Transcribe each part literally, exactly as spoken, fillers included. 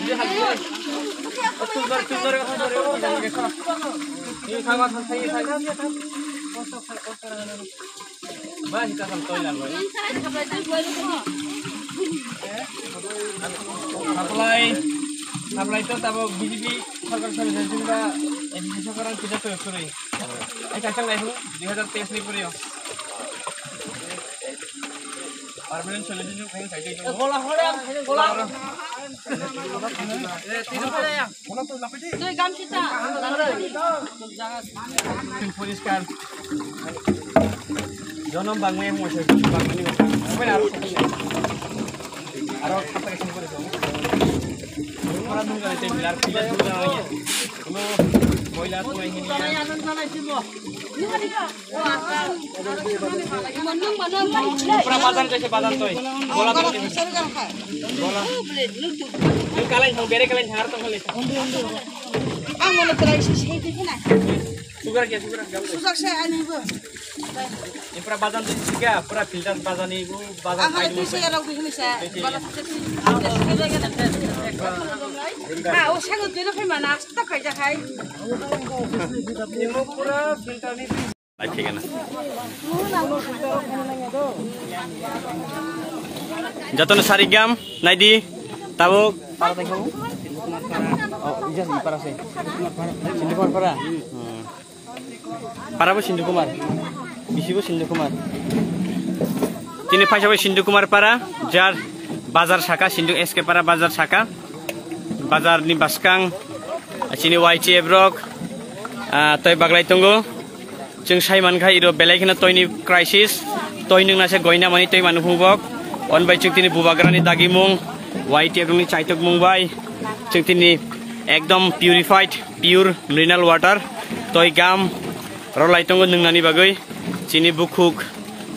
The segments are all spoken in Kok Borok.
Supply, supply to tabo B J P sarkar sari jingba A D C sarkar ang kisa proyog kuri. Ai kachang lai hu, dui hazar teis ni poriyo. Permanent solution yung kung sa ito. Gola hore ang gola. Tui gam kita. Poriskar. Jonom bangmani mo se bangmani mo. Aro khata khe sini poriskar. Ora nung ga te bilar pila dura ya. Kuno boila tu ai hini. Pura bazan kaise bazan toi. Gola bazan toi. Gola. Ni kalai thang bere kalai thang ar tong kale. Ang mano kalai si sei di na. Sugar kya sugar kya. Sugar se ani bo. Ni pura bazan toi siga pura filter bazan ni bu bazan. Ang hale tu se rau di ni sa. Bala tu se. Ah, o sango tu na phai mana. Tak kai ja kai. Ni mo pura filter ni. Lai phigana. Jotono sarigam naidi tabuk. Oh, ija ni para se. Sindhu Kumar para. Hmm. Para bo Sindhu Kumar. Bisi bo Sindhu Kumar. Tini phaisa bo Sindhu Kumar para. Jar bazar saka Sindhu S K para bazar saka. Bazar ni baskang. Chini Y T F rok. Ah, toi baglai tongo. Chwng sai mankha iro belai kheno toini crisis, toi nwngna se goina mani toi manu phungbok. On bai chwng tini bubagrani dagimung, Y T F ni chaitokmung bai chwng tini ekdom purified, pure mineral water, toi gam rwlai tongo nwngnani bagwi. Chini bukhuk,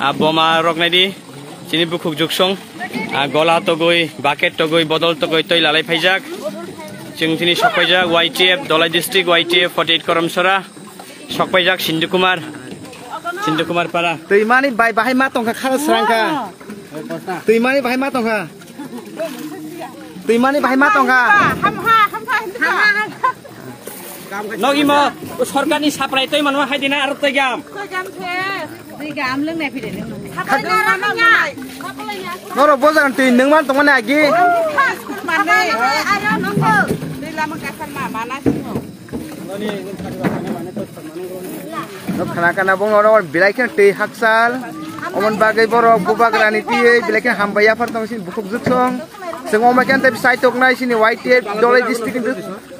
ah, boma rok naidi, chini bukhuk juksong, ah, gola togwi, bucket togwi, bodol togwi toi lalai phaijak. Chwng tini sokpaijak Y T F, Dholai district Y T F forty eight Koromsora. Sokpaijak Sindhu Kumar. Sindhu Kumar para. Twimani bai bahai ma tongkha khalo srangkha. Twimani bahai ma tongkha. Twimani bahai ma tongkha. Hamha, hamha, hamha. Nogi mo, o sorkarni supply toi manma hai dina aro toi gam. Toi gam the. Toi gam lung nai phire lung. Supply na rang ya. Noro bojan twi nungman tongmani agi. Mane. Ayo nungbo. Twi lama kasar ma, mana sino. No khana kana bong oro belai khe twi hakchal. Omon bagwi borok bubagrani twi belai khe hambai yaphar tong sini bukhuk juksong. Sing oma khe tei sai toknai sini Y T F Dholai district ni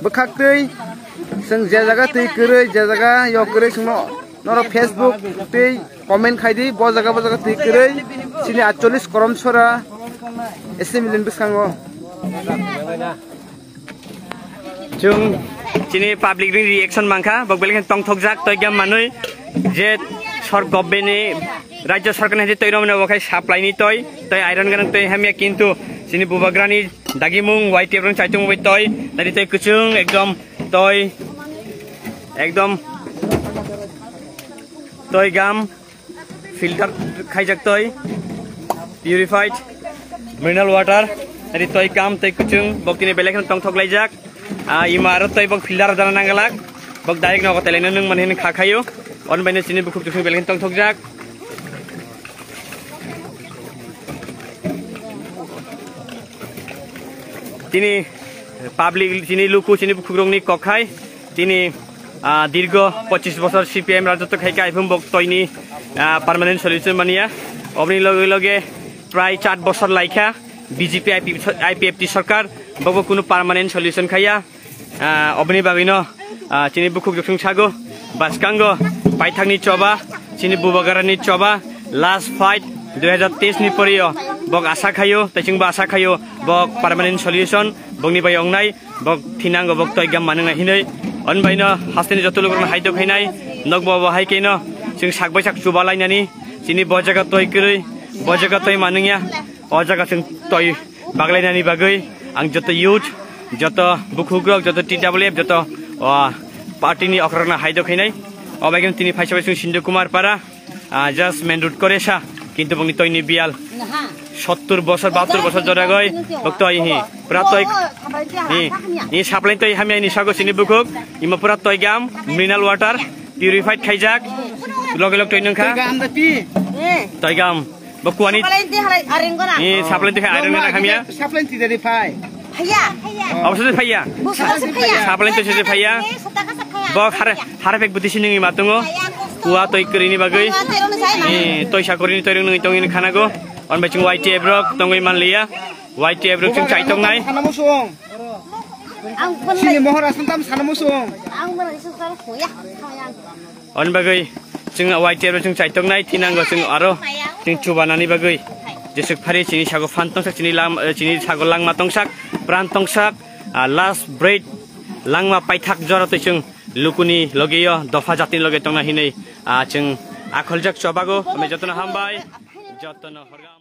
bwkhak twi. Sing je jaga twi kwrwi, je jaga yok kwrwi singno. Noro Facebook twi comment khai di, bo jaga bo jaga twi kwrwi. Sini atchollis Koromsora assembly ni bwskango. Chwng chini public ni reaction mankha, bok belai khe tongthokjak toi gam manwi je sor government ni rajya sarkar ni toi romne bo khai supply ni toi, toi iron gwnang toi hamya, kintu chini bubagrani dagimung Y T F rong chaitung bai toi, nari toi kuchung ekdom toi ekdom toi gam. Filter khaijak toi, purified mineral water, ari toi kam toi kuchung, bok tini belai kheno tongthok laijak. Ah, ima aro toi bok filter dana nangalak, bok direct nogo tele nung mani kha khayo, on baino chini bukhuk tusung belai kheno tongthok jak. Tini public, chini luku, chini bukhukrokni kok hai, tini, ah, dirgo pochis bosor C P M rajotw khai khe, aphung bok toini, ah, permanent solution mania. Oboni loge loge prai char bosor laikha B J P I P F T, I P F T sarkar, bokbo kunu permanent solution khaiya. Ah, oboni bagwino, ah, chini bukhuk juksung sago, baskango, paithakni choba, chini bubagrani choba, last fight dui hazar teis ni poriyo, bok asa khayo, taichungbo asa khayo, bok permanent solution, bokni bai ongnai, bok thinango, bok toi gam manwng hinwi, on baino hasteni joto lukurokno haidok khainai, nokbo bo hai keno, chwng sak bai sak chuba lainani, chini bo jaga toi kwrwi, bo jaga toi manwngya. O jaga chwng toi baglainani bagwi ang joto youth, joto bukhukrok, joto T W F, joto, o, party ni okrokno haidok khainai. O bai khe tini phaisa bai chwng Sindhu Kumar para, ah, just main road kore sa. Kintu bongni toini biyal sottur bosor, bahattur bosor joragoi, bok toi hi, pura toi, hi, hi, supply toi hamya ni sago sini bukuk, ima pura toi gam, mineral water, purified khaijak, loge log toi nungkha. Toi gam da pi. Toi gam, bo kuani, hi, supply toi kha iron gana hamya. Supply toi dari phai. Phaiya. Obo se phaiya. Bo se phaiya. Supply toi se phaiya. Bo hare, hare pek buti sinungi matungo. Kua toi krini bagwi. Toi sa krini toi rung nungi tongini khanago. On bai chung Y T F rok tongwi manliya. Y T F rok chung chaitok nai. Sana musung. Sini mohor asam tam sana musung. On bagwi chwng Y T F rok chwng chaitok nai thinango chwng aro chwng chubanani bagwi jesuk phari chini sago phan tongsak chini lam, eh, chini sago langma tongsak pran tongsak, ah, last breath langma paithak jora twi chwng lukuni logeyo dopha jatini loge tongna hinwi, ah, chwng akholjak chobago. Tamo jotono hambai, jotono horgam.